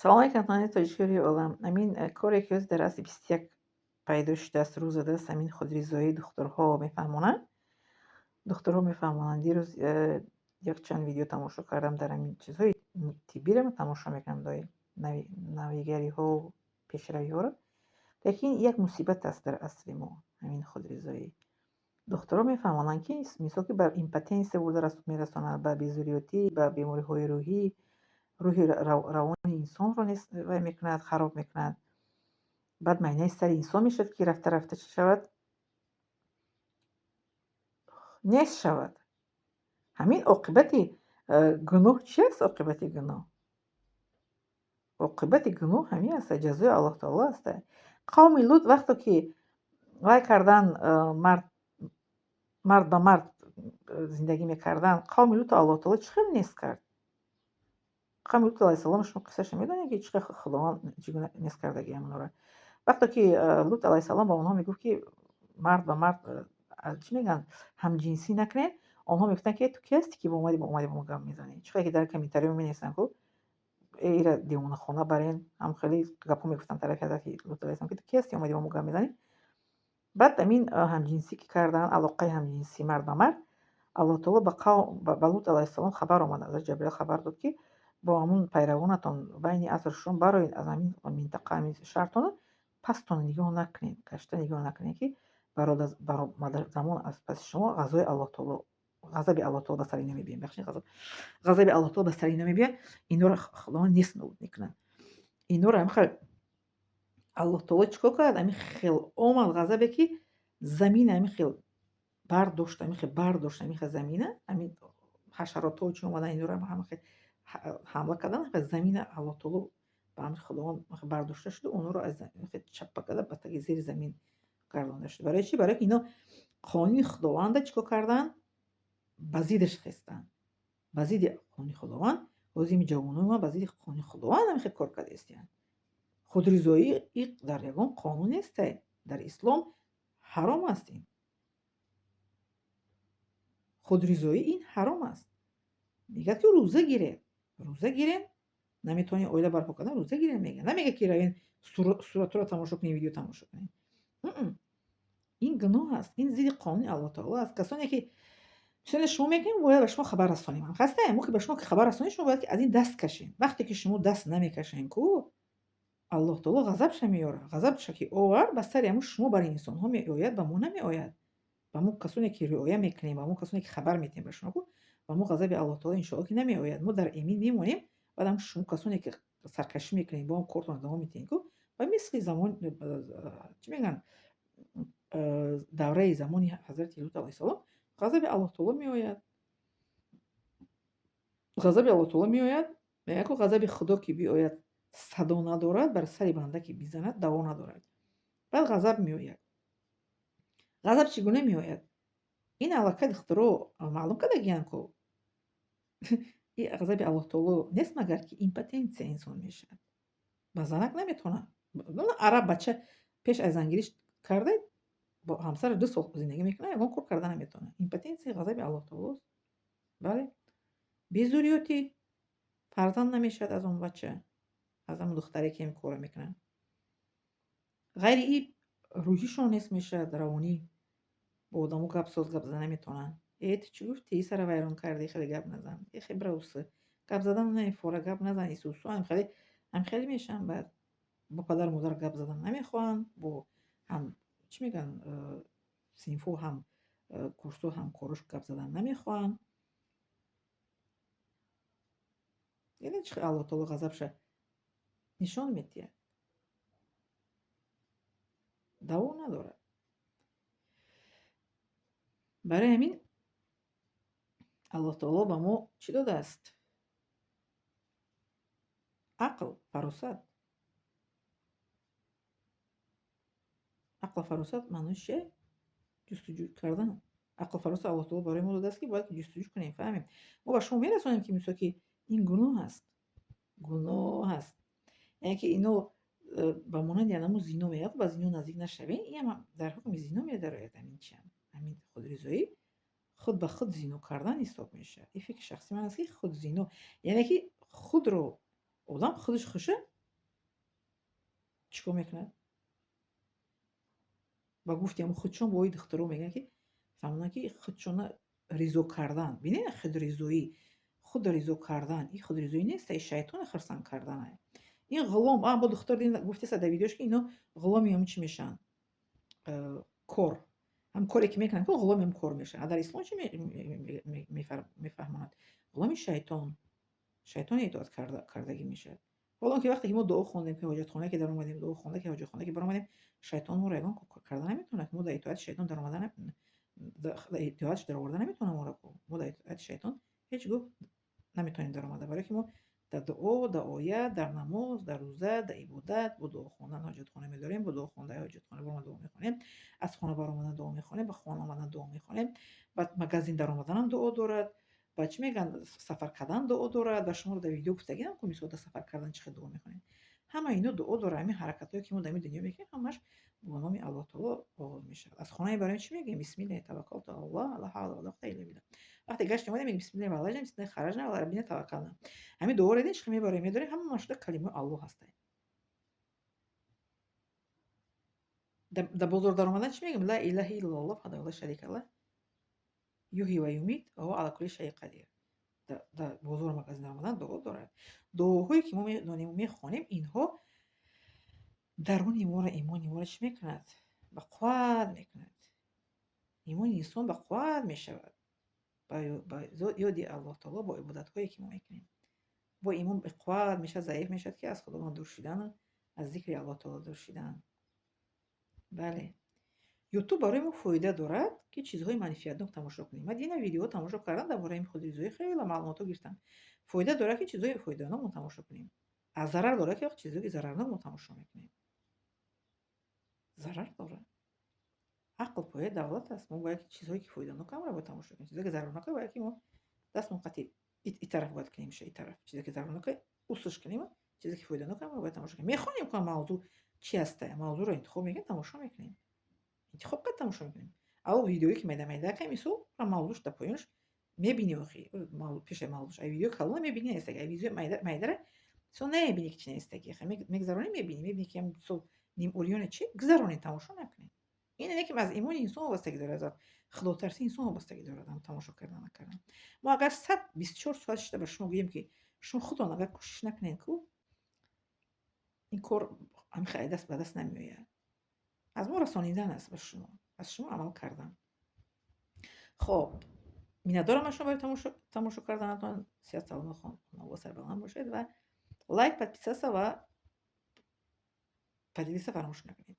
Салом алейкум, ҳамватанони тоҷикии олам. Ҳамин коре, ки ҳозир дар асри 21 пайдо шудааст, рӯз задааст, ҳамин худризоии духтурҳо мефаҳмонанд. Духтурҳо мефаҳмонанд. Дирӯз якчанд видео тамошо кардам, дар ҳамин чизҳои тиббиро тамошо мекунам доим, навигариҳо, пешравиҳоро. Лекин як мусибат аст дар асри мо, ҳамин худризоӣ. Духтурҳо мефаҳмонанд, ки мисол ки ба импотенсия бурда мерасонад, ба безурётӣ, ба бемориҳои рӯҳӣ, рӯҳи равони инсонро вай мекунад, хароб мекунад. Баъд майнаи сари инсон мешавад, ки рафта рафта чӣ шавад? Нест шавад. Ҳамин оқибати гуноҳ чи аст? Оқибати гуноҳ? Оқибати гуноҳ ҳамин аст, ҷазои Аллоҳ таоло аст. Қавми Лут вақте ки вай кардан, мард ба мард зиндагӣ мекарданд, қавми Лутро Аллоҳ таоло чӣ хел нест кард? Қавми Лут алайҳиссалом, шумо қиссаашро медонед, ки чӣ хел Худованд чӣ гуна нест кардагиам онҳоро. Вақте ки Лут алайҳиссалом ба онҳо мегуфт, ки мард ба мард, чӣ мегӯянд, ҳамҷинсӣ накунед, онҳо мегуфтанд, ки ту ки ҳастӣ, ки омадӣ бо мо гап мезанӣ? Чӣ хеле ки дар комментариҳо менависанд ку, ира девонахона барен, ҳам хеле гапҳо мегуфтанд тарафи ҳазрати Лут алайҳиссалом, ки ту ки ҳастӣ, омадӣ бо мо гап мезанӣ? Баъд ҳамин ҳамҷинсӣ ки карданд, алоқаи ҳамҷинсӣ мард ба мард, Аллоҳ таоло ба Лут алайҳиссалом хабар омад, ҳазрати Ҷабраил хабар дод, ки бо ҳамун пайравонатон байни аср шум бароед аз ҳамин минтақа, ҳамин шаҳртон, пастон нигоҳ накунед, гашта нигоҳ накунед, ки замон аз паси шумо ғазои Аллоҳ таоло, ғазаби Аллоҳ таоло ба сари ино мебиёд. Бахшед, ғазаб, ғазаби Аллоҳ таоло ба сари ино мебиёд, инора Худованд нест нобуд мекунад. Инора ҳам хел Аллоҳ таоло чӣ кор кард? Ҳамин хел омад ғазабе, ки замин ҳамин хел бардошт, ҳамин хел бардошт, ҳамин хел замина, ҳамин ҳашаротҳо чӣ омадан, инора ҳама хел ҳамла кардан, замина Аллоҳ таоло ба амри Худованд бардошта шуду онҳоро аз чаппа карда ба таги зери замин гардонда шуд. Барои чӣ? Барои ки ино қонуни Худованда чӣ кор карданд? Ба зиддаш хестанд. Ба зидди қонуни Худованд. Ҳозир ими ҷавонои ма ба зидди қонуни Худованд ҳамин хел кор кардаистиянд. Худризоӣ дар ягон қонун несте. Дар ислом ҳаром аст ин. Худризоӣ ин ҳаром аст. Мегӯяд, ки рӯза гиред. Рӯза гирем, наметавонед оила барпо кардан, рӯза гирем, мегӯяд. Намегӯяд, ки равен суратҳоро тамошо кунед, видео тамошо кунед. Ин гуноҳ аст, ин зидди қонуни Аллоҳ таоло аст. Касоне ки мисоле шумо мекунем, бояд ба шумо хабар расонем. Хаста мо ки ба шумо хабар расонем, шумо бояд ки аз ин даст кашед. Вақте ки шумо даст намекашед ку, Аллоҳ таоло ғазабша меорад. Ғазабша ки овард, ба сари ҳамун шумо бар инсонҳо меояд, ба мо намеояд. Ба мо касоне ки риоя мекунем, ба мо касоне ки хабар метиҳем ба шумо ку, ба мо ғазаби Аллоҳ таоло иншоалло ки намеояд. Мо дар эмин мемонем. Баъд ҳам шумо касоне ки саркашӣ мекунед, бо кортон давом медиҳед ку, ба мисли замон, чӣ мегӯянд, давраи замони ҳазрати Лут алайҳиссалом ғазаби Аллоҳ таоло меояд. Ғазаби Аллоҳ таоло меояд. Мегӯяд ку, ғазаби Худо ки биояд, садо надорад, бар сари банда ки бизанад, даво надорад. Баъд ғазаб меояд. Ғазаб чӣ гуна меояд? Ин аллакай духтуро маълум кардагиянд ку. И ғазаби Аллоҳ таоло нест, магар ки импотенсия инсон мешавад. Ба занак наметавонад. Араб бача пеш аз зангириш карда, бо ҳамсараш 2 сол зиндагӣ мекунад, ягон кор карда наметавонад. Импотенсия ғазаби Аллоҳ таолост. Бале. Безурётӣ, фарзанд намешавад аз он бача, аз ҳамон духтаре, ки ҳамин корро мекунад. Ғайри ин рӯҳишон нест мешавад, равонӣ. Бо одамо гап соз гап зада наметавонанд. Э, ту чӣ гуфтӣ? Сара вайрон кардӣ, хеле гап назан. Э, хе бираусы. Гап задан намефора, гап назан, исусу ҳамхеле мешаванд. Баъд бо падару модар гап задан намехоҳанд, бо ҳам, чӣ мегӯянд, синфҳо, ҳам курсҳо, ҳамкорош гап задан намехоҳанд. Дидед, чӣ хел Аллоҳ таоло ғазабша нишон медиҳад? Даво надорад. Барои ҳамин Аллоҳ таоло ба мо чӣ додааст? Ақл, фаросат. Ақл, фаросат маъноиш чие? Ҷустуҷӯ кардан. Ақл, фаросат Аллоҳ таоло барои мо додааст, ки бояд ҷустуҷӯ кунем, фаҳмем. Мо ба шумо мерасонем, ки мисол ки ин гуноҳ аст. Гуноҳ аст. Яъне ки ино ба монанди анамун зино меояд, ба зино наздик нашавем, ин ҳам дар ҳукми зино медарояд ҳамин чиам. Ҳамин худризоӣ худ ба худ зино кардан ҳисоб мешавад. Ин фикри шахси ман аст, ки худ зино, яъне ки худро одам худаш хуша Чӣ кор мекунад? Ба гуфти ҳамн худшон бои духтаро мегӯянд, ки фаҳмонанд, ки худшона ризо кардан, бинед, худризоӣ, худро ризо кардан, ин худризоӣ нест, ин шайтона хурсанд карданае. Ин ғулом бо духтар гуфтеса дар видеош, ки ино ғуломи ҳамн чӣ мешаванд, кор, ҳам коре ки мекунанд, ғуломи ҳам кор мешаванд. А дар ислом чӣ мефаҳмонад? Ғуломи шайтон, шайтоне итоат кардагӣ мешавад. Ҳоло ки вақте ки мо дуо хондем, ки ҳоҷатхона ки даромадем, дуо хонда, ки ҳоҷатхона ки баромадем, шайтон моро ягон кор карда наметавонад. Мо дар итоати шайтон даромада, дар итоатш дароварда наметавонам моро. Мо дар итоати шайтон ҳеҷ гоҳ наметавонем даромада, барое ки мо дар дуо, дар оят, дар намоз, дар рӯза, дар ибодат, бо дуо хондан ҳоҷатхона медорем, бо дуо хонда ҳоҷатхона баромада дуо мехонем, аз хона баромадан дуо мехонем, ба хона омадан дуо мехонем, ба магазин даромаданам дуо дорад, ба чӣ мегӯянд, сафар кардан дуо дорад. Ба шуморо дар видео гуфтагиам, ку мисол дар сафар кардан чӣ хел дуо мехонем. Ҳама ино дуо дорад. Ҳамин ҳаракатҳое, ки мо дар ин дунё мекунем, ҳамаш бо номи Аллоҳ таоло оғоз мешавад. Аз хона мебароем, чӣ мегӯем? Бисмиллаҳи таваккалту алаллоҳ, ла ҳавла ва ла қуввата илла биллаҳ. Вақте гаштем омадем, мегӯем: бисмиллаҳи валаҷна, бисмиллаҳи хараҷна ва раббина таваккална. Ҳамин дуоро дидем, чӣ хел мебароем, медорем, ҳамааш шуда калимаи Аллоҳ ҳастанд. Дар бозор даромадан чӣ мегӯем? Ла илаҳа иллаллоҳ ваҳдаҳу ла шарика лаҳ, юҳйи ва юмит ва ҳува ала кулли шайъин қадир. Дар бозору магазин даромадан дуо дорад. Дуоҳое, ки мо медонему мехонем, инҳо даруни моро, имони моро чӣ мекунад? Ба қувват мекунад. Имони инсон ба қувват мешавад ба ёди Аллоҳ таоло, бо ибодатҳое, ки мо мекунем. Бо имон беқувват мешавад, заиф мешавад, ки аз Худованд дур шидану аз зикри Аллоҳ таоло дур шидан. Бале, Ютуб барои мо фоида дорад, ки чизҳои манфиатнок тамошо кунем. Ман дина видеоҳо тамошо кардам дар бораи худризоӣ, хеле маълумотҳо гирифтам. Фоида дорад, ки чизҳои фоиданок мо тамошо кунем, а зарар дорад, ки вақт чизҳои зарарнок мо тамошо мекунем, зарар дорад. Ақл пояи давлат аст. Мо бояд ки чизҳое, ки фоиданокамро бояд тамошо кунем, чизҳое, ки зарарнока, бояд ки мо дастмон қатъи и тараф бояд кунем, и тараф чизе, ки зарарнока, усш кунем, чизе, ки фоиданокамро бояд тамошо кунем. Мехонем, ка мавзӯъ чи ҳаста, мавзӯъро интихоб мекунем, тамошо мекунем, интихоб кард, тамошо мекунем. Ав видеое, ки майда майда ка, мисол, мавзӯш дар поёнаш мебинӣ, охи пешаи мавзӯш, ай видео калона мебинӣ, нестаги, ай видео майдара мисол намебинӣ, ки чи нестаги. Мегзаронӣ, мебинӣ, ки мисол нимурёне чи гузаронӣ, тамошо накунӣ. Ин не ки аз имони инсон вобастагӣ дорад, аз худотарсии инсон вобастагӣ дорад тамошо кардан, накардан. Мо агар сад 24 соат шида ба шумо гӯем, ки шумо худтон агар кӯшиш накунед, ку ин кор ҳамин даст ба даст намеояд. Аз мо расонидан аст ба шумо, аз шумо амал кардан. Хоб, миннатдорам аз шумо барои тамошо карданатон. Сиҳат, саломат, хонавода сарбаланд бошед ва лайк, подписаться ва поделиться фаромӯш накунед.